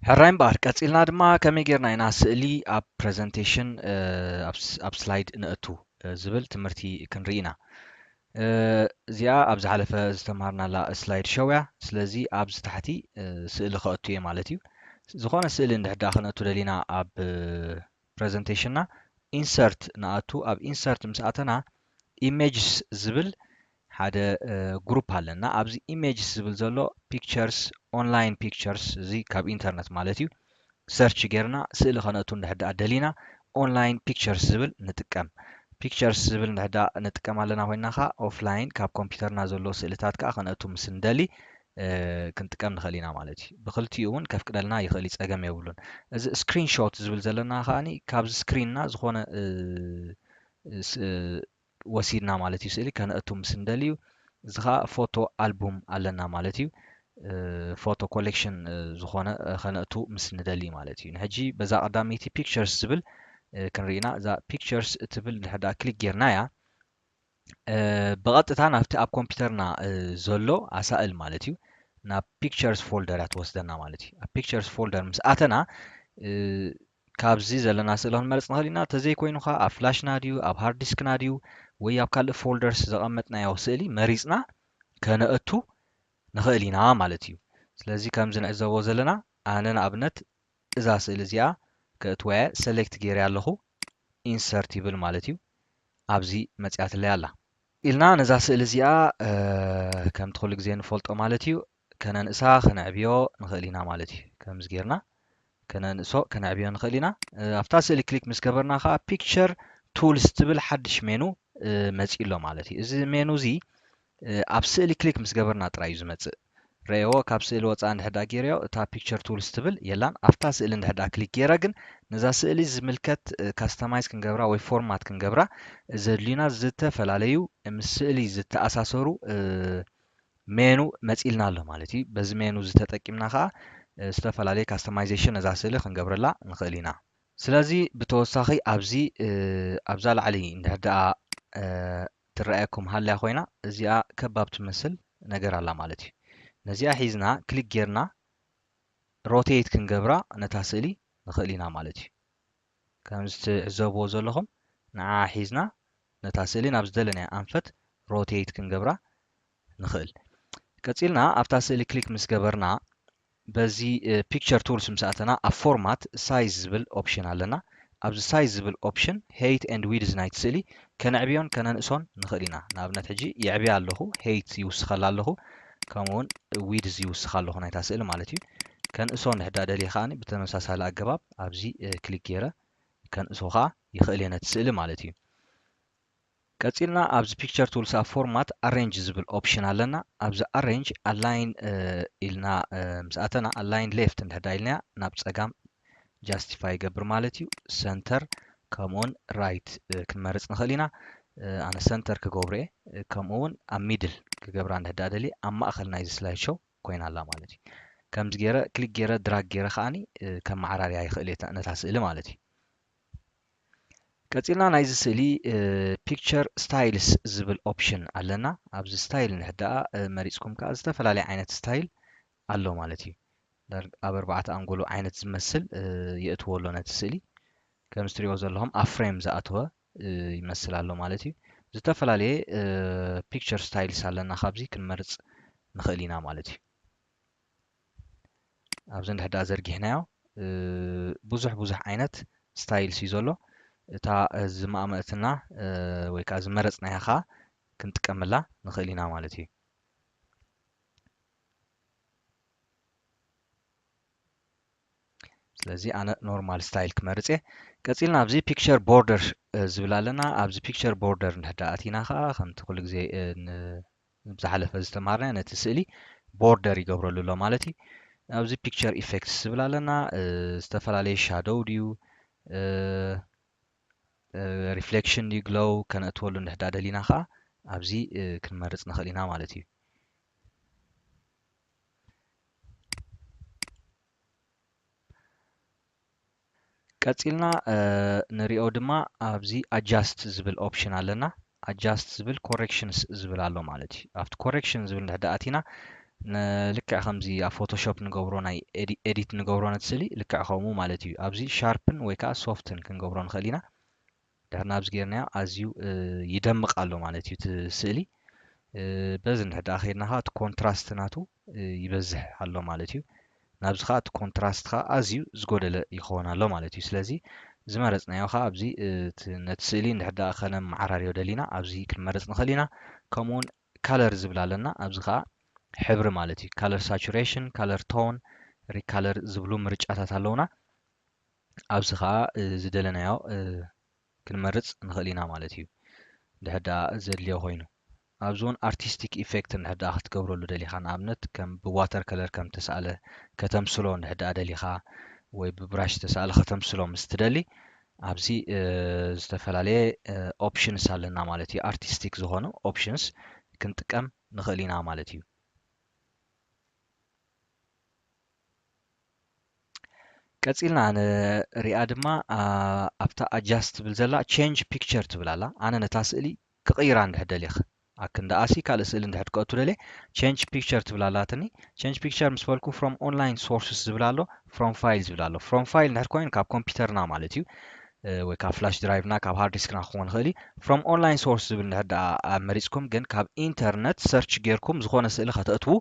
ሕራይ እምበኣር፣ ቀጺልና ድማ ከመይ ጌርና ኢና ስእሊ ኣብ ፕረዘንቴሽን፣ እ፣ ኣብ ስ-፣ ኣብ ስላይድ ነእቱ፣ እ፣ ዝብል ትምህርቲ ክንርኢ ኢና። እ፣ እዚኣ ኣብ ዝሓለፈ ዝተምሃርናላ ስላይድ ሾው እያ። ስለዚ ኣብዚ ታሕቲ፣ እ፣ ስእሊ ከእቱ እየ ማለት እዩ። ዝኾነ ስእሊ እንድሕር ደኣ ከነእቱ ደሊና ኣብ፣ እ፣ ፕረዘንቴሽንና ኢንሰርት ንኣቱ። ኣብ ኢንሰርት ምስ ኣተና ኢሜጅስ ዝብል ሓደ፣ እ፣ ግሩፕ ኣለና። ኣብዚ ኢሜጅስ ዝብል ዘሎ ፒክቸርስ፣ ኦንላይን ፒክቸርስ፣ እዚ ካብ ኢንተርነት ማለት እዩ። ሰርች ጌርና ስእሊ ከነእቱ እንድሕር ደኣ ደሊና ኦንላይን ፒክቸርስ ዝብል ንጥቀም። ፒክቸርስ ዝብል እንድሕር ደኣ ንጥቀም ኣለና ኮይንና ኸኣ ኦፍላይን ካብ ኮምፒውተርና ዘሎ ስእልታት ከኣ ከነእቱ ምስ እንደሊ፣ እ፣ ክንጥቀም ንኽእል ኢና ማለት እዩ። ብኽልቲኡ እውን ከፍቅደልና ይኽእል እዩ፣ ጸገም የብሉን። እዚ ስክሪንሾት ዝብል ዘለና ከኣኒ ካብዚ ስክሪንና ዝኾነ፣ እ፣ ስ-፣ ወሲድና ማለት እዩ። ስእሊ ከነእቱ ምስ እንደሊ እዩ። እዚ ኸኣ ፎቶ ኣልቡም ኣለና ማለት እዩ። እ፣ ፎቶ ኮሌክሽን፣ እ፣ ዝኾነ፣ እ፣ ከነእቱ ምስ ንደሊ ማለት እዩ። ንሕጂ በዛ ቀዳመይቲ ፒክቸርስ ዝብል፣ እ፣ ክንርኢ ኢና። እዛ ፒክቸርስ እትብል እንድሕር ደኣ ክሊክ ጌርናያ፣ እ፣ ብቐጥታ ናብቲ ኣብ ኮምፒውተርና፣ እ፣ ዘሎ ኣሳእል ማለት እዩ፣ ናብ ፒክቸርስ ፎልደር እያ ትወስደና ማለት እዩ። ኣብ ፒክቸርስ ፎልደር ምስ ኣተና፣ እ፣ ካብዚ ዘለና ስእሊ ክንመርጽ ንኽእል ኢና። ተዘይኮይኑ ኸኣ ኣብ ፍላሽና ድዩ፣ ኣብ ሃርድ ዲስክና ድዩ፣ ወይ ኣብ ካልእ ፎልደርስ ዘቐመጥናዮ ስእሊ መሪጽና ከነእቱ ንኽእል ኢና ማለት እዩ። ስለዚ ከምዚ ንዕዘቦ ዘለና፣ ኣነ ንኣብነት እዛ ስእሊ እዚኣ ከእትዋ እየ፣ ሰሌክት ገይረ ኣለኹ፣ ኢንሰርት ይብል ማለት እዩ። ኣብዚ መጺኣትለይ ኣላ። ኢልና ነዛ ስእሊ እዚኣ፣ እ፣ ከምቲ ኩሉ ግዜ ንፈልጦ ማለት እዩ፣ ከነንእሳ፣ ከነዕብዮ ንኽእል ኢና ማለት እዩ። ከምዚ ጌርና ከነንእሶ፣ ከነዕብዮ ንኽእል ኢና። እ፣ ኣብታ ስእሊ ክሊክ ምስ ገበርና ኸኣ ፒክቸር ቱልስ ትብል ሓድሽ ሜኑ፣ እ፣ መጺኡ ኣሎ ማለት እዩ። እዚ ሜኑ እዚ፣ እ፣ ኣብ ስእሊ ክሊክ ምስ ገበርና ጥራይ እዩ ዝመጽእ። ረእየዎ፣ ካብ ስእሊ ወጻኢ እንድሕር ደኣ ገይረዮ፣ እታ ፒክቸር ቱልስ ትብል የላን። ኣብታ ስእሊ እንድሕር ደኣ ክሊክ ገይረ ግን፣ ነዛ ስእሊ ዝምልከት፣ እ፣ ካስተማይዝ ክንገብራ ወይ ፎርማት ክንገብራ ዘድልዩና ዝተፈላለዩ ምስ ስእሊ ዝተኣሳሰሩ፣ እ፣ ሜኑ መጺልና ኣሎ ማለት እዩ። በዚ ሜኑ እዚ ተጠቂምና ኸኣ፣ እ፣ ዝተፈላለዩ ካስተማይዜሽን ነዛ ስእሊ ክንገብረላ ንኽእል ኢና። ስለዚ ብተወሳኺ ኣብዚ፣ እ፣ ኣብዛ ላዕሊ እንድሕር ደኣ፣ እ፣ ትረኣየኩም ሃልያ ኮይና፣ እዚኣ ከባብ ትመስል ነገር ኣላ ማለት እዩ። ነዚኣ ሒዝና ክሊክ ጌርና ሮቴት ክንገብራ ነታ ስእሊ ንኽእል ኢና ማለት እዩ። ከምዚ ትዕዘብዎ ዘለኹም ንዓ ሒዝና ነታ ስእሊ ናብ ዝደለናዮ ኣንፈት ሮቴት ክንገብራ ንኽእል። ቀጺልና ኣብታ ስእሊ ክሊክ ምስ ገበርና በዚ፣ እ፣ ፒክቸር ቱልስ ምስ ኣተና ኣብ ፎርማት ሳይዝ ዝብል ኦፕሽን ኣለና። ኣብዚ ሳይዝ ዝብል ኦፕሽን ሄይት ኤንድ ዊድዝ ናይቲ ስእሊ ከነዕብዮን ከነንእሶን ንኽእል ኢና። ንኣብነት ሕጂ የዕብያ ኣለኹ፣ ሄይት ይውስኸላ ኣለኹ፣ ከምኡ እውን ዊድዝ ይውስኻ ኣለኹ ናይታ ስእሊ ማለት እዩ። ከንእሶ እንድሕር ደኣ ደልየ ከኣኒ ብተመሳሳሊ ኣገባብ ኣብዚ፣ እ፣ ክሊክ ገይረ ከንእሶ ከኣ ይኽእል እየ ነቲ ስእሊ ማለት እዩ። ቀጺልና ኣብዚ ፒክቸር ቱልስ ኣብ ፎርማት ኣሬንጅ ዝብል ኦፕሽን ኣለና። ኣብዚ ኣሬንጅ ኣላይን፣ እ፣ ኢልና፣ እ፣ ምስ ኣተና ኣላይን ሌፍት እንድሕር ደኣ ኢልናያ ናብ ጸጋም ጃስቲፋይ ይገብር ማለት እዩ። ሰንተር ከምኡውን ራይት፣ እ፣ ክንመርጽ ንኽእል ኢና። እ፣ ኣነ ሰንተር ክገብሮ እየ። እ፣ ከምኡ እውን ኣብ ሚድል ክገብራ እንድሕር ደኣ ደልየ ኣብ ማእከል ናይዚ ስላይድ ሾው ኮይና ኣላ ማለት እዩ። ከምዚ ገይረ ክሊክ ገይረ ድራግ ገይረ ከኣኒ፣ እ፣ ከመዓራርያ ይኽእል እየ ነታ ስእሊ ማለት እዩ። ቀጺልና ናይዚ ስእሊ፣ እ፣ ፒክቸር ስታይልስ ዝብል ኦፕሽን ኣለና። ኣብዚ ስታይል እንድሕር ደኣ፣ እ፣ መሪጽኩም ከኣ ዝተፈላለየ ዓይነት ስታይል ኣሎ ማለት እዩ። ዳር-፣ ኣብ ኣርባዕተ ኣንጎሎ ዓይነት ዝመስል፣ እ፣ የእትዎ ኣሎ ነቲ ስእሊ። ከምዚ ትሪእዎ ዘለኹም ኣብ ፍሬም ዝኣተወ፣ እ፣ ይመስል ኣሎ ማለት እዩ። ዝተፈላለየ፣ እ፣ ፒክቸር ስታይልስ ኣለና፣ ካብዚ ክንመርጽ ንኽእል ኢና ማለት እዩ። ኣብዚ እንድሕር ደኣ ዘርጊሕናዮ፣ እ፣ ብዙሕ ብዙሕ ዓይነት ስታይልስ እዩ ዘሎ። እታ፣ እ፣ ዝማእመእትና፣ እ፣ ወይ ከኣ ዝመረጽናያ ከኣ ክንጥቀመላ ንኽእል ኢና ማለት እዩ። ስለዚ ኣነ ኖርማል ስታይል ክመርጽ እየ። ቀጺልና ኣብዚ ፒክቸር ቦርደር፣ እ፣ ዝብል ኣለና። ኣብዚ ፒክቸር ቦርደር እንድሕር ደኣ ኣቲና ከኣ ከምቲ ኩሉ ግዜ፣ እ፣ ን-፣ ዝሓለፈ ዝተማሃርናዮ ነቲ ስእሊ ቦርደር ይገብረሉ ኣሎ ማለት እዩ። ኣብዚ ፒክቸር ኢፌክትስ ዝብል ኣለና። እ፣ ዝተፈላለየ ሻዶው ድዩ፣ እ፣ እ፣ ሪፍሌክሽን ድዩ፣ ግሎው ከነእትወሉ እንድሕር ደኣ ደሊና ከኣ ኣብዚ፣ እ፣ ክንመርጽ ንኽእል ኢና ማለት እዩ። ቀጺልና፣ እ፣ ንሪኦ ድማ ኣብዚ ኣጃስት ዝብል ኦፕሽን ኣለና። ኣጃስት ዝብል ኮሬክሽንስ ዝብል ኣሎ ማለት እዩ። ኣብቲ ኮሬክሽን ዝብል እንድሕር ደኣ ኣቲና ልክዕ ከምዚ ኣብ ፎቶሾፕ ንገብሮ ናይ ኤዲት ንገብሮ ነቲ ስእሊ ልክዕ ከምኡ ማለት እዩ። ኣብዚ ሻርፕን ወይ ከዓ ሶፍትን ክንገብሮ ንኽእል ኢና። ድሕር ናብዚ ጌርናዮ ኣዝዩ ይደምቕ ኣሎ ማለት እዩ እቲ ስእሊ። በዚ እንድሕር ደኣ ከይድና ከዓ እቲ ኮንትራስት ናቱ ይበዝሕ ኣሎ ማለት እዩ። ናብዚ ከዓ እቲ ኮንትራስት ከዓ ኣዝዩ ዝጎደለ ይኸውን ኣሎ ማለት እዩ። ስለዚ ዝመረፅናዮ ከዓ ኣብዚ ነቲ ስእሊ እንድሕር ደኣ ከነመዓራርዮ ደሊና ኣብዚ ክንመርፅ ንኽእል ኢና። ከምኡውን ካለር ዝብል ኣለና። ኣብዚ ከዓ ሕብሪ ማለት እዩ። ካለር ሳቹሬሽን፣ ካለር ቶን፣ ሪካለር ዝብሉ ምርጫታት ኣለውና። ኣብዚ ከዓ ዝደለናዮ ክንመርፅ ንኽእል ኢና ማለት እዩ። ድሕር ደኣ ዘድልዮ ኮይኑ ኣብዚ እውን ኣርቲስቲክ ኢፌክት እንድሕር ደኣ ክትገብረሉ ደሊኻ፣ ንኣብነት ከም ብዋተር ከለር ከም ተስኣለ ከተምስሎ እንድሕር ደኣ ደሊኻ ወይ ብብራሽ ተስኣለ ከተምስሎ ምስ ትደሊ ኣብዚ ዝተፈላለየ ኦፕሽንስ ኣለና ማለት እዩ። ኣርቲስቲክ ዝኾኑ ኦፕሽንስ ክንጥቀም ንኽእል ኢና ማለት እዩ። ቀፂልና ንሪኣ ድማ ኣብታ ኣጃስት ትብል ዘላ ቼንጅ ፒክቸር ትብል ኣላ። ኣነ ነታ ስእሊ ክቕይራ እንድሕር ደልየ ኣክንደኣሲ ካልእ ስእሊ እንድሕር ክኣቱ ደልየ ቼንጅ ፒክቸር ትብል ኣላትኒ። ቼንጅ ፒክቸር ምስ በልኩ ፍሮም ኦንላይን ሶርስስ ዝብል ኣሎ፣ ፍሮም ፋይል ዝብል ኣሎ። ፍሮም ፋይል እንድሕር ኮይኑ ካብ ኮምፒውተርና ማለት እዩ ወይ ካብ ፍላሽ ድራይቭና ካብ ሃርድ ዲስክና ክኸውን ይኽእል እዩ። ፍሮም ኦንላይን ሶርስ ዝብል እንድሕር ደኣ መሪፅኩም ግን ካብ ኢንተርነት ሰርች ጌርኩም ዝኾነ ስእሊ ከተእትዉ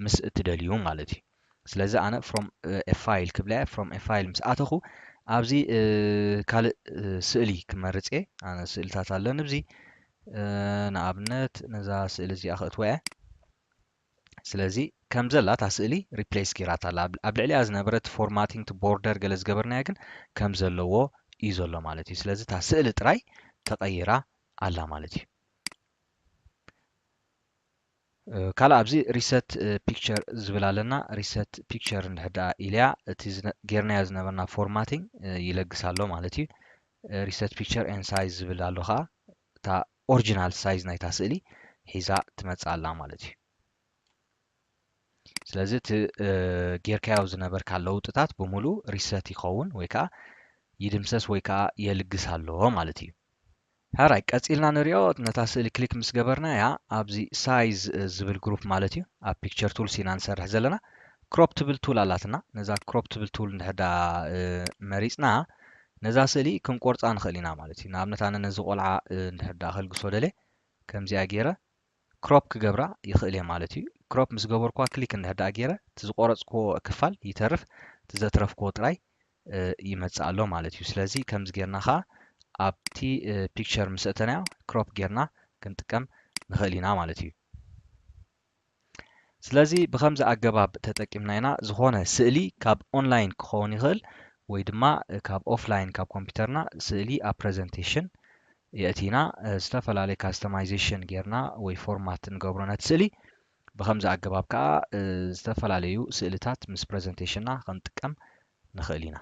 ምስ እትደልዩ ማለት እዩ። ስለዚ ኣነ ፍሮም ኤ ፋይል ክብላ እየ። ፍሮም ኤ ፋይል ምስ ኣተኹ ኣብዚ ካልእ ስእሊ ክመርፅ እየ። ኣነ ስእልታት ኣለኒ ኣብዚ ንኣብነት ነዛ ስእሊ እዚኣ ከእትዋ እየ። ስለዚ ከም ዘላ እታ ስእሊ ሪፕሌስ ጌራታ ኣላ። ኣብ ልዕሊኣ ዝነበረት ፎርማቲንግ ቲ ቦርደር ገለ ዝገበርናዮ ግን ከም ዘለዎ እዩ ዘሎ ማለት እዩ። ስለዚ እታ ስእሊ ጥራይ ተቐይራ ኣላ ማለት እዩ። ካልእ ኣብዚ ሪሰት ፒክቸር ዝብል ኣለና። ሪሰት ፒክቸር እንድሕር ደኣ ኢልያ እቲ ጌርናዮ ዝነበርና ፎርማቲንግ ይለግስ ኣሎ ማለት እዩ። ሪሰት ፒክቸር ኤን ሳይዝ ዝብል ኣሎ ከዓ እታ ኦሪጂናል ሳይዝ ናይታ ስእሊ ሒዛ ትመፅእ ኣላ ማለት እዩ። ስለዚ እቲ ጌርካዮ ዝነበርካ ለውጥታት ብምሉእ ሪሰት ይኸውን ወይ ከዓ ይድምሰስ ወይ ከዓ የልግስ ኣሎ ማለት እዩ። ሕራይ ቀፂልና ንሪኦ። ነታ ስእሊ ክሊክ ምስ ገበርናያ ኣብዚ ሳይዝ ዝብል ግሩፕ ማለት እዩ ኣብ ፒክቸር ቱልስ ኢና ንሰርሕ ዘለና። ክሮፕ ትብል ቱል ኣላትና። ነዛ ክሮፕ ትብል ቱል እንድሕር ደኣ መሪፅና ነዛ ስእሊ ክንቆርፃ ንኽእል ኢና ማለት እዩ። ንኣብነት ኣነ ነዚ ቆልዓ እንድሕር ደኣ ከልግሶ ደልየ ከምዚኣ ገይረ ክሮፕ ክገብራ ይኽእል እየ ማለት እዩ። ክሮፕ ምስ ገበርኩዋ ክሊክ እንድሕር ደኣ ገይረ እቲ ዝቆረፅክዎ ክፋል ይተርፍ፣ እቲ ዘትረፍክዎ ጥራይ ይመፅእ ኣሎ ማለት እዩ። ስለዚ ከምዚ ጌርና ከዓ ኣብቲ ፒክቸር ምስ ኣእተናዮ ክሮፕ ጌርና ክንጥቀም ንኽእል ኢና ማለት እዩ። ስለዚ ብኸምዚ ኣገባብ ተጠቂምና ኢና ዝኾነ ስእሊ ካብ ኦንላይን ክኸውን ይኽእል ወይ ድማ ካብ ኦፍላይን ካብ ኮምፒውተርና ስእሊ ኣብ ፕረዘንቴሽን የእቲና ዝተፈላለየ ካስተማይዜሽን ጌርና ወይ ፎርማት ንገብሮ ነቲ ስእሊ። ብኸምዚ ኣገባብ ከዓ ዝተፈላለዩ ስእልታት ምስ ፕረዘንቴሽንና ክንጥቀም ንኽእል ኢና።